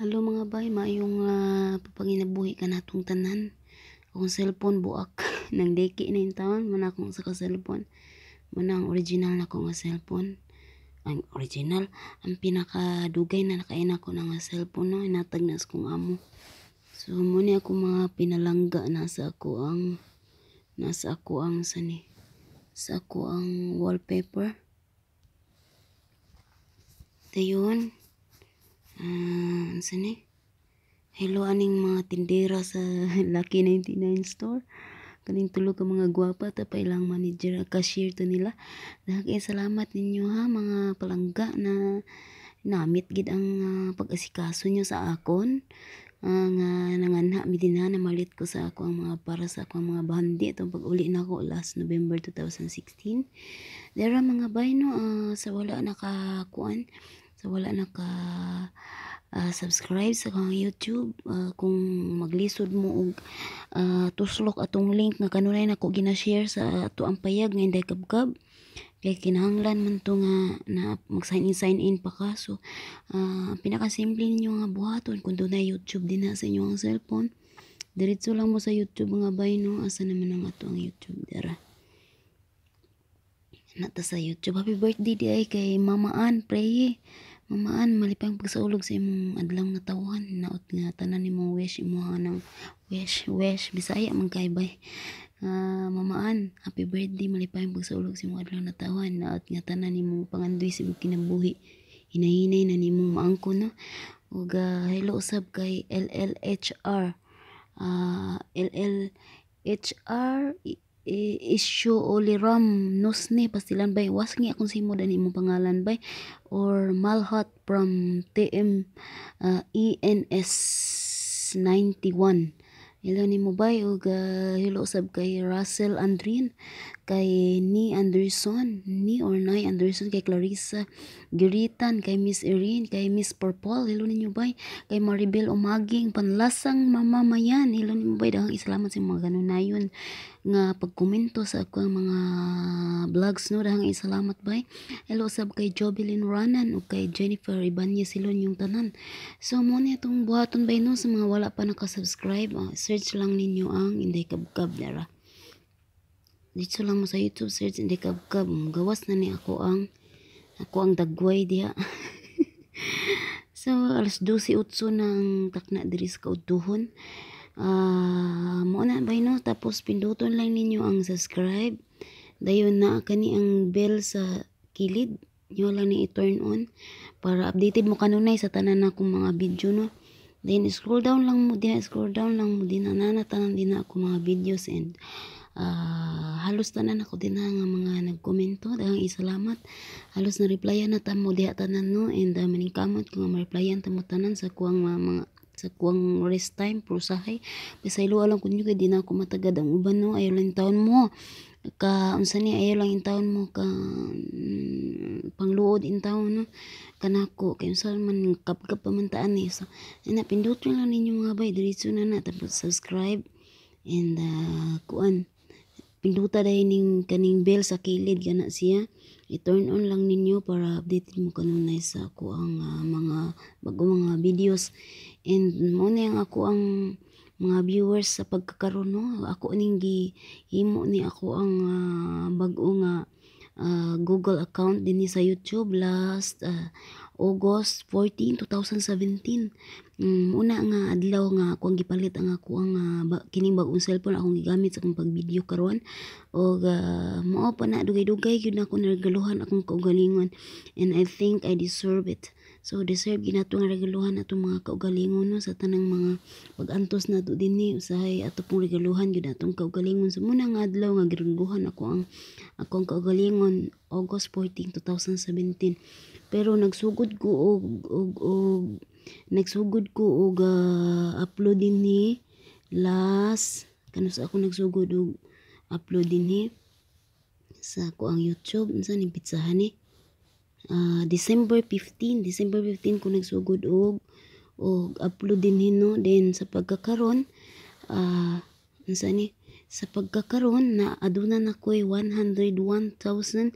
Hello mga bay, maayong panginabuhi kanatong tanan. Akong cellphone buak nang deki na intawon man akong sa ka cellphone. Mao ang original nako nga cellphone. Ang original, ang pinakadugay na nakain ako na nga cellphone, no, inatag na sa kong amo. So mo ni ako mga pinalangga nasa ako ang sani sa ako ang wallpaper. Dayon, unsa ni? Hello aning mga tindera sa Lucky 99 store. Kaning tulo ka mga gwapa ta pa ilang manager, cashier to nila. Daghang salamat ninyo ha, mga palangga, na namit gid ang pag-asikaso nyo sa akon. Nga nanganha mi dinha, namalit ko sa ako ang mga para sa ako ang mga bahandi itong pag-uli nako last November 2016. Dera mga bay no, sa wala nakakuan, sa wala naka subscribe sa akong YouTube, kung maglisod mo og tuslok atong link nga kanunay nako gina-share sa ato ang payag nga Inday Kabkab kay kinahanglan man to nga na mag sign in pa ka. So pinakasimple ninyo nga buhaton, kung dunay YouTube dinha sa inyong cellphone, diretso lang mo sa YouTube mga bay no. Asa naman ang ato ang YouTube? Dira nata sa YouTube. Happy birthday di ay kay Mama Ann Preye. Mama Ann, malipayong pagsaulog sa imong adlaw nga tawhan. Naot nga tanan nimong wish imo nang wish wish. Bisaya man kay bay. Mama Ann, happy birthday, malipayong pagsaulog sa imong adlaw nga tawhan. Naot nga tanan nimong pangandoy sa imong kinabuhi hinahinay na nimong maangkon no. Ug hello usab kay LLHR, LLHR Isyo Oliram Nosne pastilan bay, wasngi akong simod ani imong pangalan bay, or Malhat from TM ENS 91. Hello nimo bay. Ug hello usab kay Russell Andrin, kay Ni Anderson, Ni or Nay Anderson, kay Clarissa Giritan, kay Miss Irene, kay Miss Purple. Hello ninyo bay. Kay Maribel Umaging, panlasang mamamayan. Hello ninyo bay. Daghang salamat sa mga ganunayon nga pagkomento sa akong mga vlogs no. Daghang salamat bay. Hello usab kay Jovelyn Ranan ug kay Jennifer Ibanez. Hello ninyong tanan. So mo ni atong buhaton bay no. Sa mga wala pa naka-subscribe, search lang ninyo ang Inday Kabkab dara. Dito lang mo sa YouTube, search Inday Kabkab. Gawas na ni ako ang dagway diha. So alas 12:08 ng takna diri sa kaudtuhon. Mo na bay no. Tapos pinduton lang ninyo ang subscribe. Dayon na kani ang bell sa kilid nyo lang ni i-turn on para updated mo kanunay sa tanan akong mga video no. Then scroll down lang mo din, scroll down lang mo din, na tanan din ako mga videos and halos tanan ako din nga mga nagkomento. Daghang isalamat. Halos na replyan na ta mo diha tanan no, and maningkamot ko nga ma-replyan ta mo tanan sa kuang mga sa kuang rest time. Pero usahay pasayloa lang kun kay di na ako matagad ang uban no. Ayaw lang taon mo ka unsa ni, ayaw lang intawon mo ka pangluod intawon no kanako kay unsa man kapkap pa man taan eh. So ana, pinduton lang ninyo mga bay, diretso na na. Tapos subscribe and kuan, pinduta dahil ning kaning bell sa kilid kana siya, i-turn on lang ninyo para updated mo kanunay sa ako ang mga bago mga videos. And mo na ang ako ang mga viewers sa pagkakaron no. Ako ning gihimo ni ako ang bag-o nga Google account dinhi sa YouTube last August 14, 2017. Una nga adlaw nga akong gipalit ang ako ang kining bag-ong cellphone akong gigamit sa akong pag-video karon. Og mao pa na, dugay-dugay gyud na ako naregaluhan akong kaugalingon and I think I deserve it. So deserve gyud nato nga regaluhan atong mga kaugalingon no, sa tanang mga pag-antos nato dinhi. Usahay ato pong regaluhan gyud atong kaugalingon. So muna nga adlaw nga giregaluhan ako ang akong kaugalingon, August 14, 2017. Pero nagsugod ko og upload dinhi last kanus ako nagsugod og upload dinhi sa ako ang YouTube, unsa ning pitsahan ni, December 15, December 15 ko nagsugod og upload dinhi no. Then sa pagkakaron, unsa ni, sa pagkakaron na aduna na ko'y 101,000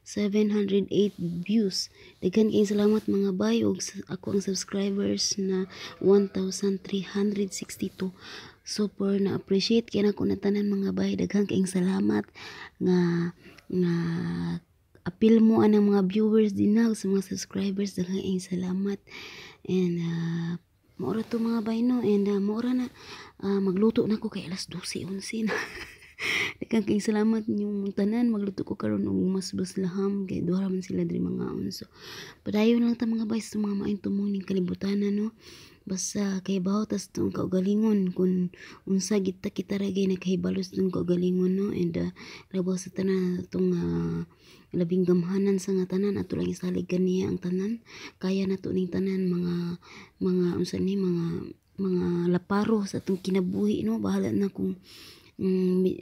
708 views. Daghan kayong salamat, mga bay, ug ako ang subscribers na 1,362. Super na appreciate kay nako na tanan, mga bay. Daghan kayong salamat nga nga apil mo anang mga viewers din na sa mga subscribers. Daghan kayong salamat and mao ra to, mga bay, no? And mao ra na, magluto na ko kay alas 12:11 na. Daghan kayong salamat inyong tanan. Magluto ko karon og masbas laham kay duha man sila diri mangaon. So padayon lang ta, mga bay, sa mga maayong tumong ning kalibutan, no? Basta kay bawo tas tong kaugalingon kung unsa gid ta kita ra gyud nakahibalo sa tong kaugalingon, no? And labaw sa tanan, atong labing gamhanan sa nga tanan, ato lang isalig kaniya ang tanan. Kaya nato ning tanan, mga unsa ni, mga laparo sa atong kinabuhi, no? Bahala na kung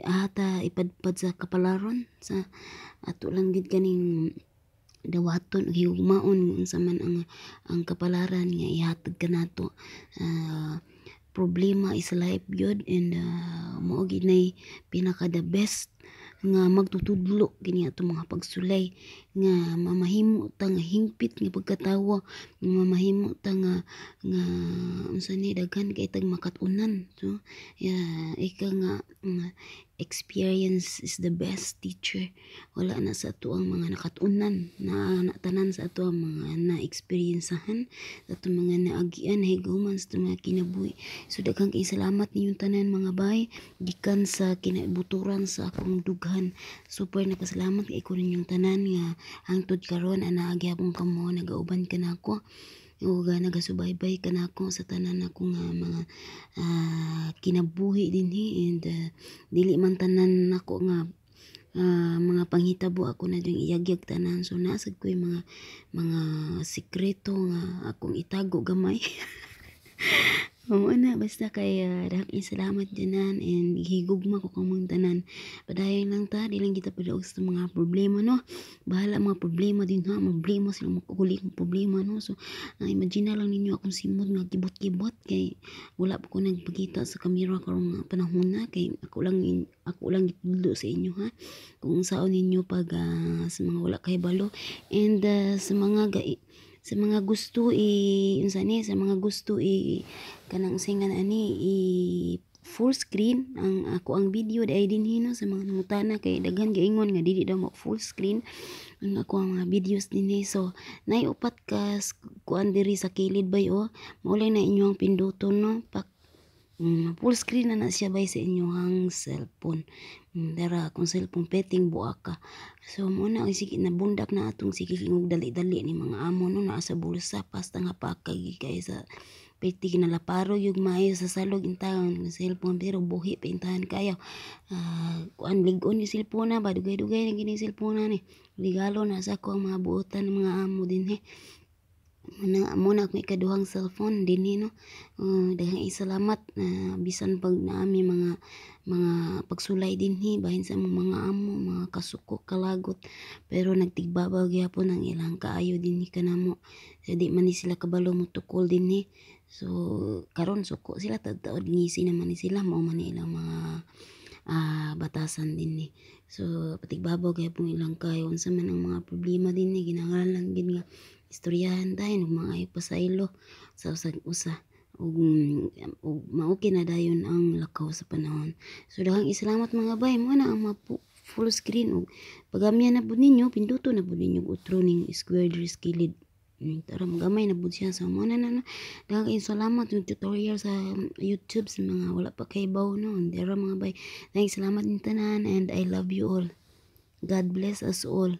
hata ipadpad sa kapalaron sa ato lang gid kaning dawaton og higugmaon unsa man ang kapalaran nga ihatag kanato. Problema is life gyud and mao gyud nay pinaka the best nga magtutudlo kini atong mga pagsulay nga mamahimo ta nga hingpit nga pagkatawo, nga mamahimo ta nga nga unsa ni, daghan kay tag makat-unan. So yeah, ika nga experience is the best teacher. Wala na sa ato ang mga nakat-unan na na tanan sa ato ang mga na-experiencehan, sa atong mga naagian, higuman sa atong mga kinabuhi. So daghang kay salamat ninyong tanan, mga bay, gikan sa kinabuturan sa akong dughan. Super napasalamat kay ko ninyong tanan nga hangtod karon ana gyapon kamo nagauban kanako ug nagasubaybay kanako sa tanan nako nga mga kinabuhi dinhi. And dili man tanan nako nga mga panghitabo ako na yung iyagyag tanan. So naa sad ko'y mga sikreto nga akong itago gamay. Mao na, basta kay daghang salamat tanan and gihigugma ko kamong tanan. Padayon lang ta, di lang kita padaog sa mga problema, no? Bahala mga problema din ha, problema sila makukulit problema, no? So imagine na lang ninyo akong simot nga kibot-kibot kay wala pa ko nagpakita sa kamera karong nga panahon na kay ako lang gitudlo sa inyo ha kung unsaon ninyo pag sa mga wala kahibalo and sa mga gusto i unsa ni, sa mga gusto i kanang unsay nga ani i full screen ang ako ang video diay dinhi, no? Sa mga nangutana kay daghan gaingon nga dili daw mo full screen ang ako ang mga videos dinhi. So nay upat ka kuan diri sa kilid, bay, oh. Mao lang na inyong pinduton, no? Pak full screen na na siya, bay, sa inyong cellphone. Dara akong cellphone peting buaka. So mo na sige nabundak na atong sige og dali-dali ni mga amo, no? Naa sa bulsa pasta nga pakag kay sa pwede kinalaparo yung maayo sa salog intawon ng cellphone pero buhi pa intahan kayo. Kuan lig-on ni cellphone na ba, dugay-dugay na gini cellphone na ni. Regalo na sa ako ang mga buotan ng mga amo dinhi. Muna muna akong ikaduhang cellphone dinhi, no? Daghang salamat na bisan pag naami mga pagsulay dinhi bahin sa among mga amo, mga kasuko, kalagot, pero nagtigbabaw gyapon ang ilang kaayo dinhi kanamo. So di man ni sila kabalo motukol dinhi. So karon suko sila taud-taud, ngisi naman ni sila, mao man ni ilang mga batasan dinhi. So patigbabaw gyapon ilang kaayo. Unsa man ang mga problema dinhi, kinahanglan lang gid nga istoryahan tayo ug maayo pasaylo sa usag usa ug mao na dayon ang lakaw sa panahon. So daghang salamat, mga bay. Mo na ang mga full screen ug pagamyan na pud ninyo, pinduto na pud ninyo utro ning square diri sa kilid. Tara magamay na pud siya. So mo na na, no? Daghang salamat yung tutorial sa YouTube sa mga wala pa kahibaw, no? Dira, mga bay. Daghang salamat ning tanan and I love you all. God bless us all.